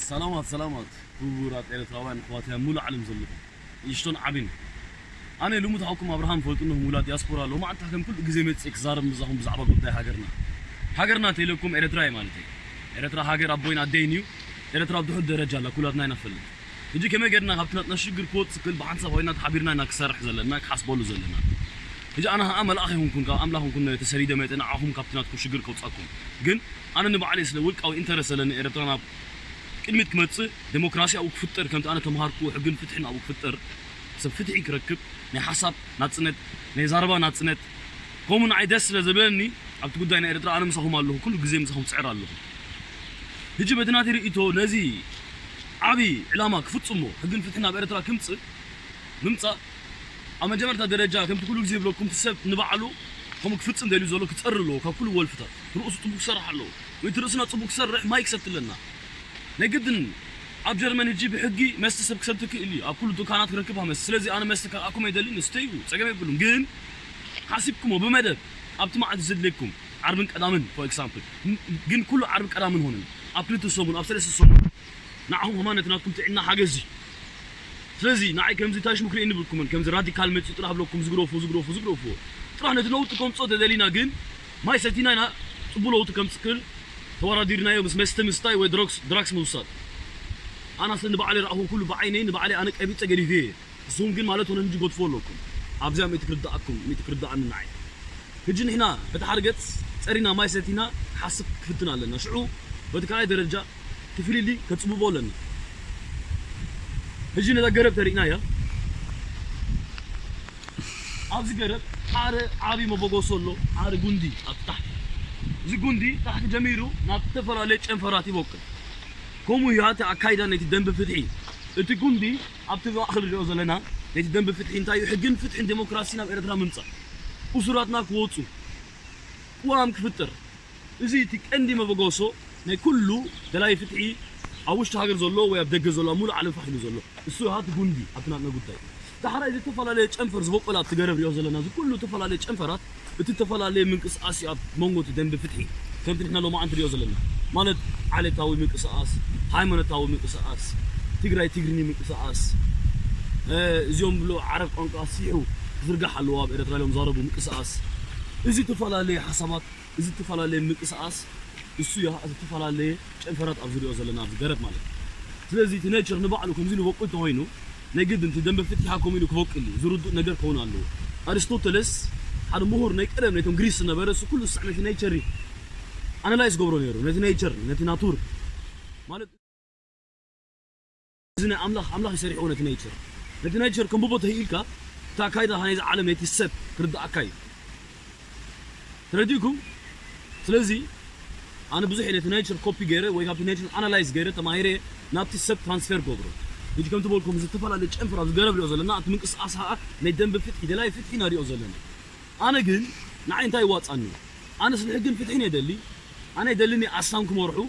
ሰላማት ሰላማት ክቡራት ኤርትራውያን ኣሕዋትና ኣብ ሙሉእ ዓለም ዘለኹም ንእሽቶን ዓቢን። ኣነ ልሙድ ሓውኩም ኣብርሃም ፈልጥኖ ሙላ ዲያስፖራ ሎማዓንቲ ከም ኩሉ ግዜ መጽእ ክዛረብ ምዛኹም ብዛዕባ ጉዳይ ሃገርና። ሃገርና ተይለኩም ኤርትራ እየ ማለት እዩ። ኤርትራ ሃገር ኣቦይን ኣደይን እዩ። ኤርትራ ኣብ ድሑር ደረጃ ኣላ ኩላትና ኢና ንፈልጥ። ሕጂ ከመይ ጌርና ካብቲ ናትና ሽግር ክወጽእ ክእል ብሓንሳብ ኮይና ተሓቢርና ኢና ክሰርሕ ዘለና ክሓስበሉ ዘለና። ሕጂ ኣነ ኸኣ መልኣኽ ይኹንኩን ካብ ኣምላኽ ይኹንኩን ተሰሪደ መጠ ንዓኹም ካብቲ ናትኩም ሽግር ከውጻኩም። ግን ኣነ ንባዕለይ ስለ ውልቃዊ ኢንተረስ ዘለኒ ኤርትራ ናብ ቅድሚት ክመጽእ ዴሞክራሲ ኣብኡ ክፍጠር ከምቲ ኣነ ተምሃርኩዎ ሕግን ፍትሕን ኣብኡ ክፍጠር ሰብ ፍትሒ ክረክብ ናይ ሓሳብ ናጽነት ናይ ዛረባ ናጽነት ከምኡ ንዓይ ደስ ስለ ዘብለኒ ኣብቲ ጉዳይ ናይ ኤርትራ ኣነ ምሳኹም ኣለኹ ኩሉ ግዜ ምሳኹም ጽዕር ኣለኹ። ሕጂ በቲ ናተይ ርእይቶ ነዚ ዓቢ ዕላማ ክፍጽሞ ሕግን ፍትሕን ኣብ ኤርትራ ክምጽእ ምምጻእ ኣብ መጀመርታ ደረጃ ከምቲ ኩሉ ግዜ ይብለኩም እቲ ሰብ ንባዕሉ ከምኡ ክፍጽም ደልዩ ዘሎ ክጸሪ ኣለዎ ካብ ኩሉ ወልፍታት እቲ ርእሱ ጽቡቅ ክሰርሕ ኣለዎ ወይ እቲ ርእስና ጽቡቅ ክሰርሕ ማይ ክሰቲ ኣለና ናይ ግድን ኣብ ጀርመን ሕጂ ብሕጊ መስተ ሰብ ክሰቲ ክእል እዩ ኣብ ኩሉ ዱካናት ክረክብ መስተ ስለዚ ኣነ መስተ ካልኣኩም ኣይደልን ስተዩ ጸገም የብሉን ግን ሓሲብኩሞ ብመደብ ኣብቲ መዓልቲ ዘድልየኩም ዓርብን ቀዳምን for example ግን ኩሉ ዓርብን ቀዳምን ሆንን ኣብ ክልተ ሰሙን ኣብ ሰለስተ ሰሙን ንዓኹም ከማን ነቲ ናትኩም ጥዕና ሓገዝ እዩ ስለዚ ንዓይ ከምዚ ታሽሙ ክርእየኒ ብልኩምን ከምዚ ራዲካል መፂኡ ጥራሕ ብለኩም ዝግረፉ ዝግረፉ ዝግረፉ ጥራሕ ነቲ ለውጢ ከምፅኦ ተደሊና ግን ማይ ሰቲና ኢና ፅቡ ለውጢ ከምፅክል ተወዳዲርናዮ ምስ መስተ ምስታይ ወይ ድራክስ ምውሳድ ኣናስ ንባዕለይ ረኣኹ ኩሉ ብዓይነይ ንባዕለይ ኣነ ቀቢፀ ገዲፈ እየ ንስኹም ግን ማለት ሆነ እንጂ ጎድፎ ኣለኩም ኣብዚኣ ምእቲ ክርዳኣኩም ምእቲ ክርዳኣኒ ንዓይ ሕጂ ንሕና በቲ ሓደ ገጽ ጸሪና ማይ ሰቲና ክሓስብ ክፍትን ኣለና። ሽዑ በቲ ካልኣይ ደረጃ እቲ ፍልልይ ከጽብቦ ኣለና። ሕጂ ነዛ ገረብ ተሪእናያ። ኣብዚ ገረብ ሓደ ዓቢ መበገሶ ኣሎ፣ ሓደ ጉንዲ ኣብ ታሕቲ። እዚ ጉንዲ ታሕቲ ጀሚሩ ናብ ዝተፈላለዩ ጨንፈራት ይበቁል። ከምኡ እዩ እቲ ኣካይዳ ናይቲ ደንቢ ፍትሒ። እቲ ጉንዲ ኣብቲ ማእኸል ንሪኦ ዘለና ናይቲ ደንቢ ፍትሒ እንታይ እዩ? ሕግን ፍትሕን ዴሞክራሲን ኣብ ኤርትራ ምምጻእ። እሱራትና ክወፁ፣ ቅዋም ክፍጠር፣ እዚ እቲ ቀንዲ መበገሶ ናይ ኩሉ ደላይ ፍትሒ ኣብ ውሽጢ ሃገር ዘሎ ወይ ኣብ ደገ ዘሎ ኣብ ሙሉእ ዓለም ፋሕ ኢሉ ዘሎ እሱ ሃቲ ጉንዲ ኣብቲ ናትና ጉዳይ ዳሕራይ እዚ ዝተፈላለየ ጨንፈር ዝበቆላ ኣብቲ ገረብ ሪኦ ዘለና እዚ ኩሉ ዝተፈላለየ ጨንፈራት እቲ ዝተፈላለየ ምንቅስቃስ እዩ ኣብ መንጎ እቲ ደንቢ ፍትሒ ከምቲ ንሕና ሎማዓንቲ ሪኦ ዘለና ማለት ዓሌታዊ ምንቅስቃስ ሃይማኖታዊ ምንቅስቃስ ትግራይ ትግርኒ ምንቅስቃስ እዚኦም ብሎ ዓረብ ቋንቋ ኣስፊሑ ክዝርጋሕ ኣለዎ ኣብ ኤረትራ ኢሎም ዛረቡ ምንቅስቃስ እዚ ዝተፈላለየ ሓሳባት እዚ ዝተፈላለየ ምንቅስቃስ እሱ ያ እዚ ዝተፈላለየ ጨንፈራት ኣብ ዝሪኦ ዘለና ኣብዚ ገረብ ማለት እዩ ስለዚ እቲ ኔቸር ንባዕሉ ከምዚ ኢሉ በቁል ተኮይኑ ናይ ግድን እቲ ደንበ ፍትሒ ሃ ከምኡ ኢሉ ክበቁል እዩ ዝርዱእ ነገር ክኸውን ኣለዎ ኣሪስቶተለስ ሓደ ምሁር ናይ ቀደም ናይቶም ግሪስ ዝነበረ እሱ ኩሉ ሳዕ ነቲ ኔቸር ኣናላይዝ ገብሮ ነይሩ ነቲ ኔቸር ነቲ ናቱር ማለት እዚ ናይ ኣምላኽ ኣምላኽ ይሰሪሕዎ ነቲ ኔቸር ነቲ ኔቸር ከንብቦ ተኽኢልካ እቲ ኣካይዳ ናይዚ ዓለም ነቲ ሰብ ክርዳእካ እዩ ተረዲእኩም ስለዚ ኣነ ብዙሕ ነቲ ኔቸር ኮፒ ገይረ ወይ ካብቲ ኔቸር ኣናላይዝ ገይረ ተማሂረ ናብቲ ሰብ ትራንስፌር ገብሮ ሕጂ ከምቲ በልኩም ዝተፈላለዩ ጨንፈር ኣብዚ ገረብ ሪኦ ዘለና እቲ ምንቅስቃስ ከዓ ናይ ደንበ ፍትሒ ደላይ ፍትሒ ኢና ሪኦ ዘለና ኣነ ግን ንዓይ እንታይ ይዋፃኒ ኣነ ስለ ሕግን ፍትሕን የደሊ ኣነ የደልኒ ኣስላም ክመርሑ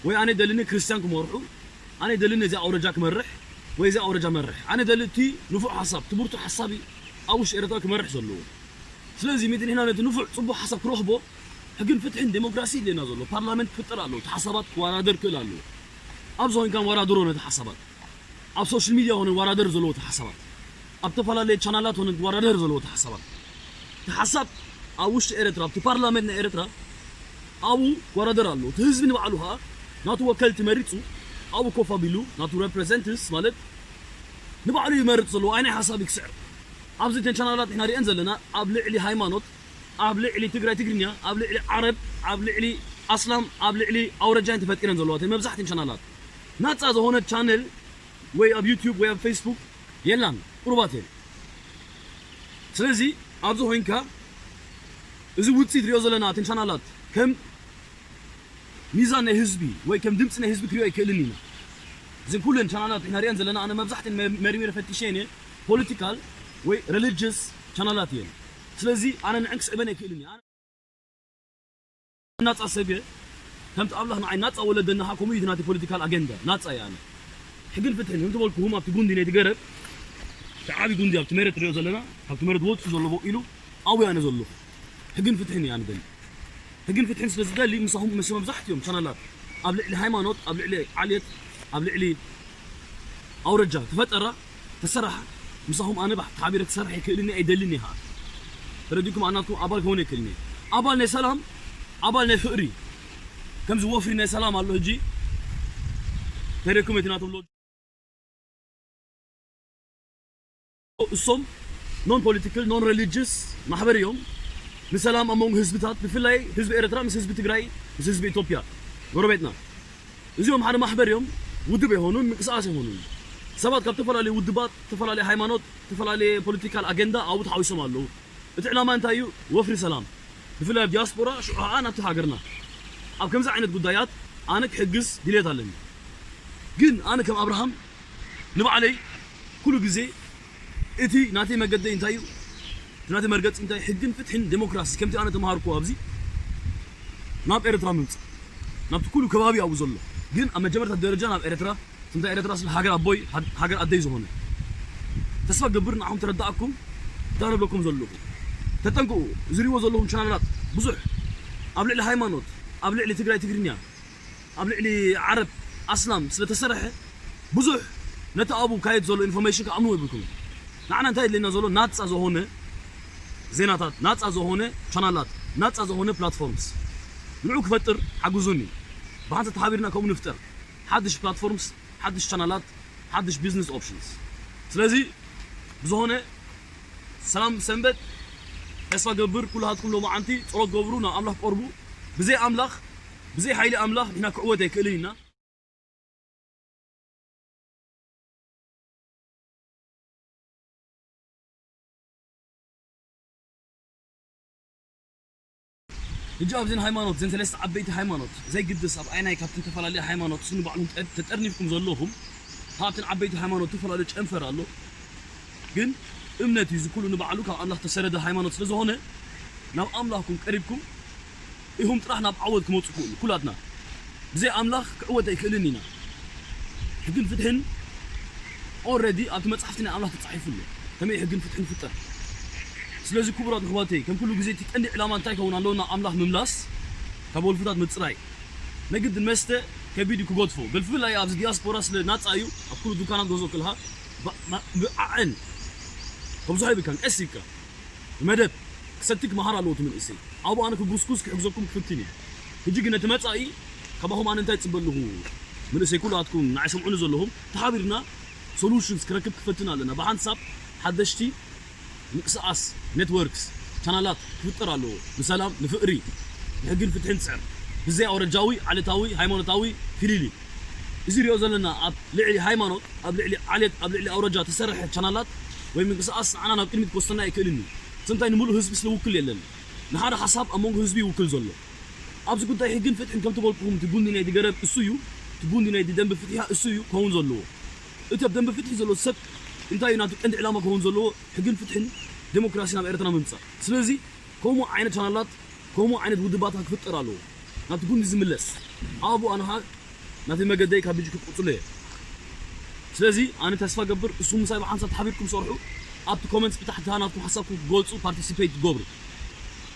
ወይ ኣነ ደልኒ ክርስቲያን ክመርሑ ኣነ ደልኒ እዚ ኣውረጃ ክመርሕ ወይ እዚ ኣውረጃ መርሕ ኣነ ደሊ እቲ ንፉዕ ሓሳብ እቲ ብርቱ ሓሳብ ኣብ ውሽጢ ኤረትራ ክመርሕ ዘለዎ ስለዚ ሚቲ ንሕና ነቲ ንፉዕ ፅቡቅ ሓሳብ ክረኽቦ ሕግን ፍትሕን ዴሞክራሲ ይድለና ዘሎ ፓርላመንት ክፍጠር ኣለዎ እቲ ሓሳባት ክወዳደር ክእል ኣለዎ ኣብዚ ኮይንካ ወዳድሮ ነቲ ሓሳባት ኣብ ሶሻል ሚድያ ሆነ ወዳደር ዘለዎ እቲ ሓሳባት ኣብ ተፈላለየ ቻናላት ሆነ ወዳደር ዘለዎ እቲ ሓሳባት እቲ ሓሳብ ኣብ ውሽጢ ኤረትራ ኣብቲ ፓርላመንት ናይ ኤረትራ ኣብኡ ይወዳደር ኣሎ እቲ ህዝቢ ንባዕሉ ከዓ ናቱ ወከልቲ መሪፁ ኣብኡ ኮፍ ኣቢሉ ናቱ ሬፕሬዘንትስ ማለት ንባዕሉ ይመርፅ ዘለዎ ኣይናይ ሓሳብ ይክስዕር ኣብዚ ተን ቻናላት ንሕና ሪአን ዘለና ኣብ ልዕሊ ሃይማኖት ኣብ ልዕሊ ትግራይ ትግርኛ ኣብ ልዕሊ ዓረብ ኣብ ልዕሊ ኣስላም ኣብ ልዕሊ ኣውረጃን ተፈጢረን ዘለዋ መብዛሕትን ቻናላት ናፃ ዝኾነት ቻነል ወይ ኣብ ዩቲዩብ ወይ ኣብ ፌስቡክ የላን ቁሩባት እየን ስለዚ ኣብዚ ኮይንካ እዚ ውፅኢት ሪኦ ዘለና እተን ቻናላት ከም ሚዛን ናይ ህዝቢ ወይ ከም ድምፂ ናይ ህዝቢ ክሪኦ ኣይክእልን ኢና እዘን ኩለን ቻናላት ኢና ሪአን ዘለና ኣነ መብዛሕትን መርሚረ ፈቲሸ እየ ፖለቲካል ወይ ሪሊጅስ ቻናላት እየን ስለዚ ኣነ ንዕን ክስዕበን ኣይክእልን እየ ናጻ ሰብ እየ ከምቲ ኣምላኽ ንዓይ ናጻ ወለደና ኸዓ ከምኡ እዩ እቲ ናተይ ፖለቲካል ኣጀንዳ ናጻ እየ ኣነ ሕግን ፍትሕን ከምቲ በልኩኹም ኣብቲ ጉንዲ ናይቲ ገረብ እቲ ዓብዪ ጉንዲ ኣብቲ መሬት ንሪኦ ዘለና ካብቲ መሬት ወፂኡ ዘሎ በቂሉ ኣብኡ እየ ኣነ ዘለኹ ሕግን ፍትሕን እየ ኣነ ደሊ ሕግን ፍትሕን ስለ ዝደሊ ምሳኹም ምስ መብዛሕትኦም ቻናላት ኣብ ልዕሊ ሃይማኖት ኣብ ልዕሊ ዓሌት ኣብ ልዕሊ ኣውረጃ ተፈጠራ፣ ተሰራሓ፣ ምሳኹም ኣነ ባሕ ተሓቢረ ክሰርሕ ኣይክእልን እየ፣ ኣይደልን እየ ኸዓ። ተረዲኩም? ኣናትኩም ኣባል ክኸውን ኣይክእልን እየ። ኣባል ናይ ሰላም፣ ኣባል ናይ ፍቕሪ፣ ከምዚ ወፍሪ ናይ ሰላም ኣሎ። ሕጂ ተረኩም እቲ ናቶም ሎ-፣ እሶም non political, non religious ማሕበር እዮም። ንሰላም ኣብ መንጎ ህዝብታት፣ ብፍላይ ህዝቢ ኤርትራ ምስ ህዝቢ ትግራይ፣ ምስ ህዝቢ ኢትዮጵያ ጎረቤትና፣ እዚኦም ሓደ ማሕበር እዮም። ውድብ ኣይኮኑን፣ ምንቅስቃስ ኣይኮኑን። ሰባት ካብ ዝተፈላለዩ ውድባት፣ ዝተፈላለዩ ሃይማኖት፣ ዝተፈላለየ ፖለቲካል ኣጀንዳ ኣብኡ ተሓዊሶም ኣለዉ። እቲ ዕላማ እንታይ እዩ? ወፍሪ ሰላም። ብፍላይ ኣብ ዲያስፖራ፣ ሽዑ ኸዓ ናብቲ ሃገርና። ኣብ ከምዚ ዓይነት ጉዳያት ኣነ ክሕግዝ ድሌት ኣለኒ። ግን ኣነ ከም ኣብርሃም ንባዕለይ ኩሉ ግዜ እቲ ናተይ መገደይ እንታይ እዩ? እቲ ናተይ መርገፂ እንታይ? ሕግን ፍትሕን ዴሞክራሲ፣ ከምቲ ኣነ ተምሃርኩ ኣብዚ ናብ ኤርትራ ምምፃእ፣ ናብቲ ኩሉ ከባቢ ኣብኡ ዘሎ። ግን ኣብ መጀመርታ ደረጃ ናብ ኤርትራ፣ ስምታ ኤርትራ ስለ ሃገር ኣቦይ፣ ሃ-፣ ሃገር ኣደይ ዝኾነ። ተስፋ ገብር ንዓኹም ተረዳእኩም፣ እንታይ ንብለኩም ዘለኹ። ተጠንቅቑ፣ ዝሪእዎ ዘለኹም ቻናላት ብዙሕ፣ ኣብ ልዕሊ ሃይማኖት፣ ኣብ ልዕሊ ትግራይ ትግርኛ፣ ኣብ ልዕሊ ዓረብ ኣስላም ስለ ተሰርሐ፣ ብዙሕ ነቲ ኣብኡ ካየድ ዘሎ ኢንፎርሜሽን ክኣምንዎ ይብልኩም። ንዓና እንታይ የድልየና ዘሎ? ናጻ ዝኾነ ዜናታት፣ ናጻ ዝኾነ ቻናላት፣ ናጻ ዝኾነ ፕላትፎርምስ። ንዑ ክፈጥር ሓግዙኒ። ብሓንሳብ ተሓቢርና ከምኡ ንፍጠር። ሓድሽ ፕላትፎርምስ፣ ሓድሽ ቻናላት፣ ሓድሽ ቢዝነስ ኦፕሽንስ። ስለዚ ብዝኾነ ሰላም ሰንበት። ተስፋ ገብር ኩላሃትኩም ሎማዓንቲ ጸሎት ገብሩ፣ ናብ ኣምላኽ ቀርቡ። ብዘይ ኣምላኽ፣ ብዘይ ሓይሊ ኣምላኽ ንሕና ክዕወት ኣይክእልን ኢና። ሕጂ ኣብዘን ሃይማኖት፣ እዘን ሰለስተ ዓበይቲ ሃይማኖት፣ ዘይግድስ ኣብ ኣይናይ ካብተን ዝተፈላለያ ሃይማኖት፣ እሱ ንባዕሉ ተጠ-፣ ተጠርኒፍኩም ዘለኹም፣ ካብተን ዓበይቲ ሃይማኖት ተፈላለዩ ጨንፈር ኣሎ። ግን እምነት እዩ፣ እዚ ኩሉ ንባዕሉ ካብ ኣምላኽ ተሰረደ ሃይማኖት ስለ ዝኾነ፣ ናብ ኣምላኽኩም ቀሪብኩም፣ ኢኹም ጥራሕ ናብ ዓወት ክመጹ ክእሉ፣ ኩላትና። ብዘይ ኣምላኽ ክዕወት ኣይክእልን ኢና። ሕግን ፍትሕን ኦልሬዲ ኣብቲ መጻሕፍቲ ናይ ኣምላኽ ተጻሒፉ ኣሎ። ከመይ ሕግን ፍትሕን ፍጠር። ስለዚ ክቡራት ኣሕዋተይ፣ ከም ኩሉ ግዜ እቲ ቀንዲ ዕላማ እንታይ ይኸውን ኣለዎ? ናብ ኣምላኽ ምምላስ፣ ካብ ወልፍታት ምጽራይ። ናይ ግድን መስተ ከቢድ እዩ ክገድፎ። ብፍላይ ኣብዚ ዲያስፖራ ስለ ናጻ እዩ፣ ኣብ ኩሉ ዱካናት ገዝኦ ከለኻ፣ ባ-፣ ማ-፣ ብዓዐን ከብዝሖ ይብልካን፣ ቀስ ኢልካ። ብመደብ ክሰቲ ክመሃር ኣለዎ እቲ መንእሰይ። ኣብኡ ኣነ ክጉስጉስ ክሕግዘኩም ክፍትን እየ። ሕጂ ግን ነቲ መጻኢ ካባኹም ኣነ እንታይ እጽበ ኣለኹ? መንእሰይ ኩላትኩም ንዓይ ሰምዑኒ ዘለኹም ተሓቢርና ሶሉሽንስ ክረክብ ክፈትን ኣለና። ብሓንሳብ ሓደሽቲ ምንቅስቃስ ኔትወርክስ ቻናላት ክፍጠር ኣለዎ። ንሰላም፣ ንፍቕሪ፣ ንሕግን ፍትሕን ትጽዕር። ብዘይ ኣውረጃዊ፣ ዓሌታዊ፣ ሃይማኖታዊ ፍልልይ። እዚ ሪኦ ዘለና ኣብ ልዕሊ ሃይማኖት፣ ኣብ ልዕሊ ዓሌት፣ ኣብ ልዕሊ ኣውረጃ ተሰርሐ ቻናላት ወይ ምንቅስቃስ ንዓና ናብ ቅድሚት ክወስደና ኣይክእልን እዩ። ስምታይ ንምሉእ ህዝቢ ስለ ውክል የለን። ንሓደ ሓሳብ ኣብ መንጎ ህዝቢ ይውክል ዘሎ። ኣብዚ ጉዳይ ሕግን ፍትሕን ከምቲ በልኩኹም እቲ ጉንዲ ናይቲ ገረብ እሱ እዩ፣ እቲ ጉንዲ ናይቲ ደንበ ፍትሒ እሱ እዩ ክኸውን ዘለዎ። እቲ ኣብ ደንበ ፍትሒ ዘሎ ሰብ እንታይ እዩ ናቱ ቀንዲ ዕላማ ክኸውን ዘለዎ? ሕግን ፍትሕን ዴሞክራሲን ኣብ ኤርትራ ምምጻእ። ስለዚ ከምኡ ዓይነት ቻናላት፣ ከምኡ ዓይነት ውድባታት ክፍጠር ኣለዎ። ናብቲ ጉንዲ ዝምለስ። ኣብኡ ኣነ ኸኣ ናተይ መገደይ ካብ ብጂ ክቅጽሎ እየ። ስለዚ ኣነ ተስፋ ገብር፣ እሱ ምሳይ ብሓንሳብ ተሓቢርኩም ሰርሑ። ኣብቲ ኮመንትስ ብታሕቲ ናትኩም ሓሳብኩም ክገልጹ ፓርቲሲፔት ትገብሩ።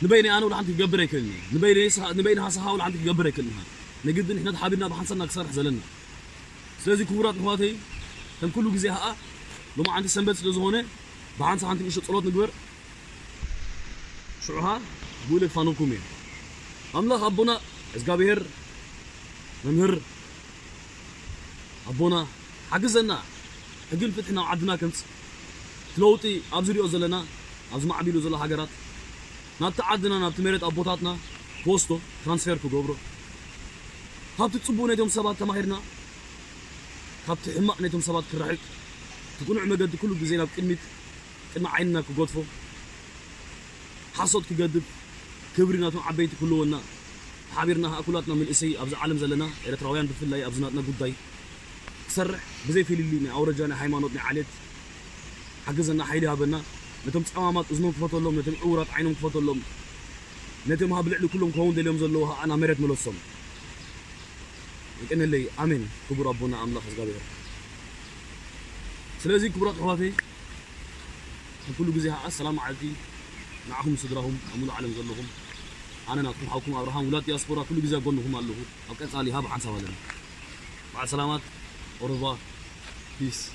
ንበይነይ ኣነ ወላ ሓንቲ ክገብር ኣይክእልን እየ። ንበይነይ ስኻ-፣ ንበይንኻ ስኻ ወላ ሓንቲ ክገብር ኣይክእልን እየ። ንግድን ንሕና ተሓቢርና ብሓንሳብና ክሰርሕ ዘለና። ስለዚ ክቡራት ኣሕዋተይ፣ ከም ኩሉ ግዜ ኸኣ ሎማዓንቲ ሰንበት ስለ ዝኾነ ብሓንሳብ ሓንቲ ንእሽቶ ጸሎት ንግበር። ሽዑ ኸኣ ብኡ ኢለ ክፋነወኩም እየ። ኣምላኽ ኣቦና እግዚኣብሔር መምህር ኣቦና ሓግዘና፣ ሕግን ፍትሕን ናብ ዓድና ከምጽእ። እቲ ለውጢ ኣብዚ ንሪኦ ዘለና፣ ኣብዚ ማዕቢሉ ዘሎ ሃገራት፣ ናብቲ ዓድና፣ ናብቲ መሬት ኣቦታትና ክወስዶ፣ ትራንስፌር ክገብሮ፣ ካብቲ ጽቡቕ ነቶም ሰባት ተማሂርና፣ ካብቲ ሕማቕ ነቶም ሰባት ክርሕቅ፣ እቲ ቅኑዕ መገዲ ኩሉ ግዜ ናብ ቅድሚት፣ ቅድሚ ዓይንና ክገድፎ፣ ሓሶት ክገድፍ፣ ክብሪ ናቶም ዓበይቲ ክህልወና፣ ሓቢርና ከኣ ኩላትና መንእሰይ ኣብዚ ዓለም ዘለና ኤርትራውያን ብፍላይ ኣብዚ ናትና ጉዳይ ክሰርሕ ብዘይ ፍልልይ ናይ ኣውረጃ፣ ናይ ሃይማኖት፣ ናይ ዓሌት ሓግዘና፣ ሓይሊ ሃበና። ነቶም ጸማማት እዝኖም ክፈተሎም፣ ነቶም ዕውራት ዓይኖም ክፈተሎም፣ ነቶም ኣብ ልዕሊ ኩሎም ክኸውን ደልዮም ዘለዉ ከኣ ናብ መሬት መለሶም። የቀንየለይ። ኣሜን። ክቡር ኣቦና ኣምላኽ እግዚኣብሔር። ስለዚ ክቡራት ኣሕዋተይ፣ ኣብ ኩሉ ግዜ ከኣ ሰላም መዓልቲ ንዓኹም ስድራኹም ኣብ ሙሉእ ዓለም ዘለኹም። ኣነ ናትኩም ሓውኩም ኣብርሃም ውላድ ዲያስፖራ ኩሉ ግዜ ኣብ ጎንኹም ኣለኹ። ኣብ ቀጻሊ ሃብ ሓንሳብ ኣለና። በዓል ሰላማት Au revoir. Peace.